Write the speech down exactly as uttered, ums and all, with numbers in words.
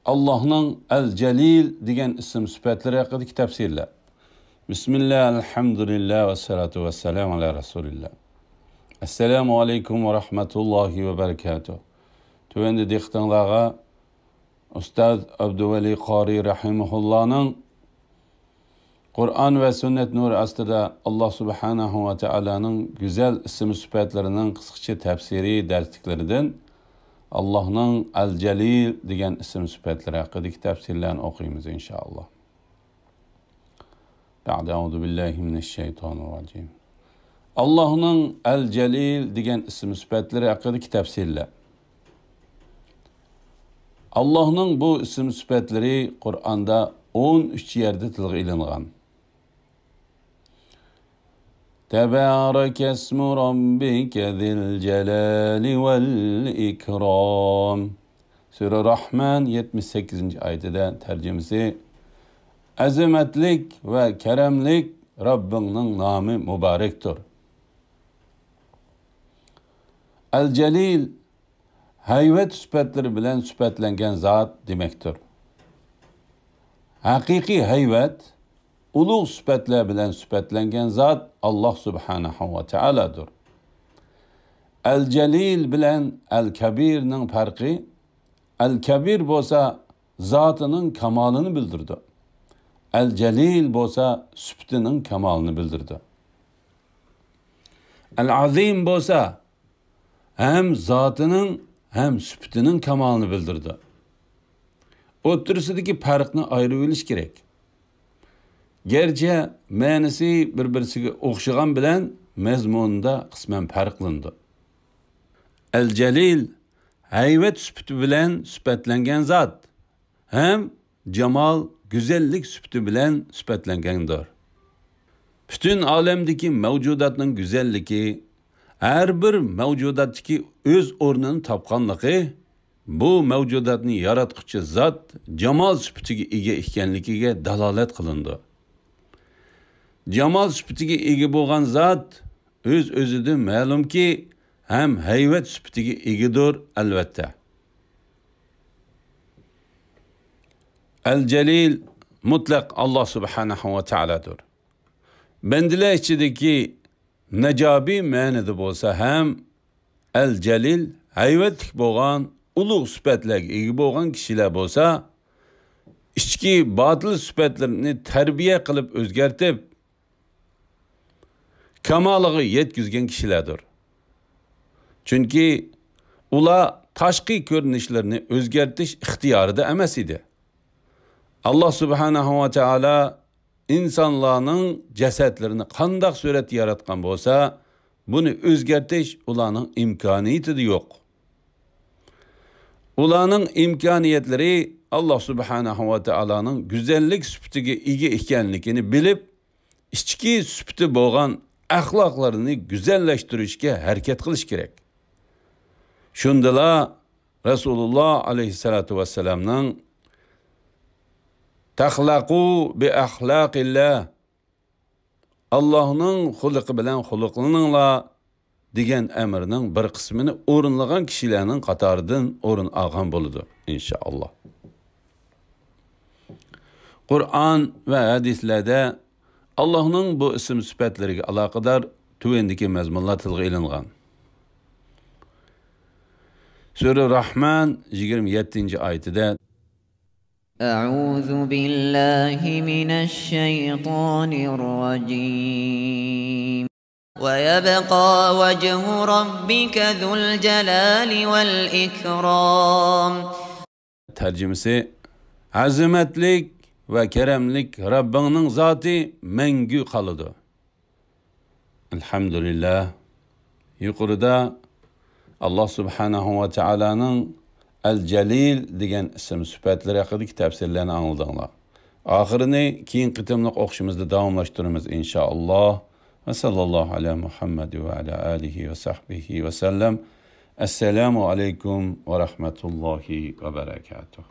ئاللاھنىڭ ئەل جەلىل دېگەن ئىسىم سۈپەتلىرى ھەققىدىكى تەپسىرلەر. بىسمىللا، ئەلھەمدۇلىللا، ۋەسسالاتۇ ۋەسسالامۇ ئالا رەسۇلىللا. ئەسسالامۇ ئەلەيكۇم ۋە رەھمەتۇللاھى ۋە بەرىكاتۇھ. تۆۋەندە دىققىتىڭلارغا ئۇستاز ئابدۇۋەلى قارى رەھىمەھۇللانىڭ قۇرئان ۋە سۈننەت نۇرى ئاستىدا ئاللاھ سۇبھانەھۇ ۋە تائالانىڭ گۈزەل ئىسىم سۈپەتلىرىنىڭ قىسقىچە تەپسىرىي دەرسلىكلىرىدىن ئاللاھنىڭ ئەل جەلىل دېگەن ئىسىم سۈپەتلىرى ھەققىدىكى تەپسىرلەرنى ئوقۇيمىز، ئىنشائاللاھ. بەئدە، ئەئۇزۇ بىللاھى مىنەششەيتانىررەجىم. ئاللاھنىڭ ئەل جەلىل دېگەن ئىسىم سۈپەتلىرى ھەققىدىكى تەپسىرلەر. ئاللاھنىڭ بۇ ئىسىم سۈپەتلىرى قۇرئاندا ئون ئۈچ يەردە تىلغا ئېلىنغان. تەبارەكەسمۇ رەببىكە زىل جەلالى ۋەل ئىكرام. سۈرە راھمان يەتمىش سەككىزىنچى ئايىتىدە تەرجىمىسى، ئەزىمەتلىك ۋە كەرەملىك رەببىڭنىڭ نامى مۇبارەكتۇر. ئەل جەلىل ھەيۋەت سۈپەتلىرى بىلەن سۈپەتلەنگەن زات دېمەكتۇر. ھەقىقىي ھەيۋەت، ئۇلۇغ سۈپەتلەر بىلەن سۈپەتلەنگەن زات ئاللاھ سۇبھانەھۇ ۋە تائالادۇر. ئەل جەلىل بىلەن ئەل كەبىرنىڭ پەرقى، ئەل كەبىر بولسا زاتىنىڭ كامالىنى بىلدۈرىدۇ. ئەل جەلىل بولسا سۈپىتىنىڭ كامالىنى بىلدۈرىدۇ. ئەل ئازىم بولسا ھەم زاتىنىڭ، ھەم سۈپىتىنىڭ كامالىنى بىلدۈرىدۇ. ئوتتۇرىسىدىكى پەرقنى ئايرىۋېلىش كېرەك. گەرچە مەنىسى بىر-بىرسىگە ئوخشىغان بىلەن مەزمۇنىدا قىسمەن پەرقلىنىدۇ. ئەل جەلىل ھەيۋەت سۈپىتى بىلەن سۈپەتلەنگەن زات ھەم جامال، گۈزەللىك سۈپىتى بىلەن سۈپەتلەنگەندۇر. پۈتۈن ئالەمدىكى مەۋجۇداتنىڭ گۈزەللىكى، ھەر بىر مەۋجۇداتتىكى ئۆز ئورنىنى تاپقانلىقى، بۇ مەۋجۇداتنى ياراتقۇچى زات جامال سۈپىتىگە ئىگە ئىكەنلىكىگە دالالەت قىلىنىدۇ. جامال سۈپىتىگە ئىگە بولغان زات ئۆز-ئۆزىدىن مەلۇمكى، ھەم ھەيۋەت سۈپىتىگە ئىگىدۇر، ئەلۋەتتە. ئەل جەلىل مۇتلەق ئاللاھ سۇبھانەھۇ ۋە تائالادۇر. بەندىلەر ئىچىدىكى نەجابىي مەنىدە بولسا ھەم، ئەل جەلىل ھەيۋەتلىك بولغان، ئۇلۇغ سۈپەتلەرگە ئىگە بولغان كىشىلەر بولسا، ئىچكى باتىل سۈپەتلىرىنى تەربىيە قىلىپ ئۆزگەرتىپ، كامالىغا يەتكۈزگەن كىشىلەردۇر. چۈنكى ئۇلار تاشقى كۆرۈنۈشلىرىنى ئۆزگەرتىش ئىختىيارىدا ئەمەس ئىدى. ئاللاھ سۇبھانەھۇ ۋە تائالا ئىنسانلارنىڭ جەسەتلىرىنى قانداق سۈرەتتە ياراتقان بولسا، بۇنى ئۆزگەرتىش ئۇلارنىڭ ئىمكانىيىتىدە يوق. ئۇلارنىڭ ئىمكانىيەتلىرى ئاللاھ سۇبھانەھۇ ۋە تائالانىڭ گۈزەللىك سۈپىتىگە ئىگە ئىكەنلىكىنى بىلىپ، ئىچكى سۈپىتى بولغان ئەخلاقلىرىنى گۈزەللەشتۈرۈشكە ھەرىكەت قىلىش كېرەك. شۇندىلا رەسۇلۇللاھ ئەلەيھىسسالاتۇ ۋەسسالامنىڭ «تەخلەقۇ بىئەخلاقىللا»، ئاللاھنىڭ خۇلقى بىلەن خۇلقلىنىڭلار دېگەن ئەمرنىڭ بىر قىسمىنى ئورۇنلىغان كىشىلەرنىڭ قاتارىدىن ئورۇن ئالغان بولىدۇ، ئىنشائاللاھ. قۇرئان ۋە ھەدىسلەردە ئاللاھنىڭ بۇ ئىسىم سۈپەتلىرىگە ئالاقىدار تۆۋەندىكى مەزمۇنلار تىلغا ئېلىنغان. سۈرە راھمان يىگىرمە يەتتىنچى ئايىتىدە، أعوذ بالله من الشيطان الرجيم. ويبقى وجه ربك ذو الجلال والإكرام. تەرجىمىسى، ئەزىمەتلىك ۋە كەرەملىك رەببىڭنىڭ زاتى مەڭگۈ قالىدۇ. ئەلھەمدۇلىللاھ. يۇقىرىدا ئاللاھ سۇبھانەھۇ ۋە تائالانىڭ ئەل جەلىل دېگەن ئىسىم سۈپەتلىرى ھەققىدىكى تەپسىرلەرنى ئاڭلىدىڭلار. ئاخىرىنى كېيىنكى قېتىملىق ئوقۇشىمىزدا داۋاملاشتۇرىمىز، ئىنشائاللاھ. ۋە ساللاللاھۇ ئەلا مۇھەممەد ۋە ئەلا ئالىھى ۋە سەھبىھى ۋە سەللەم. ئەسسالامۇ ئەلەيكۇم ۋە رەھمەتۇللاھى ۋە بەرەكاتۇھ.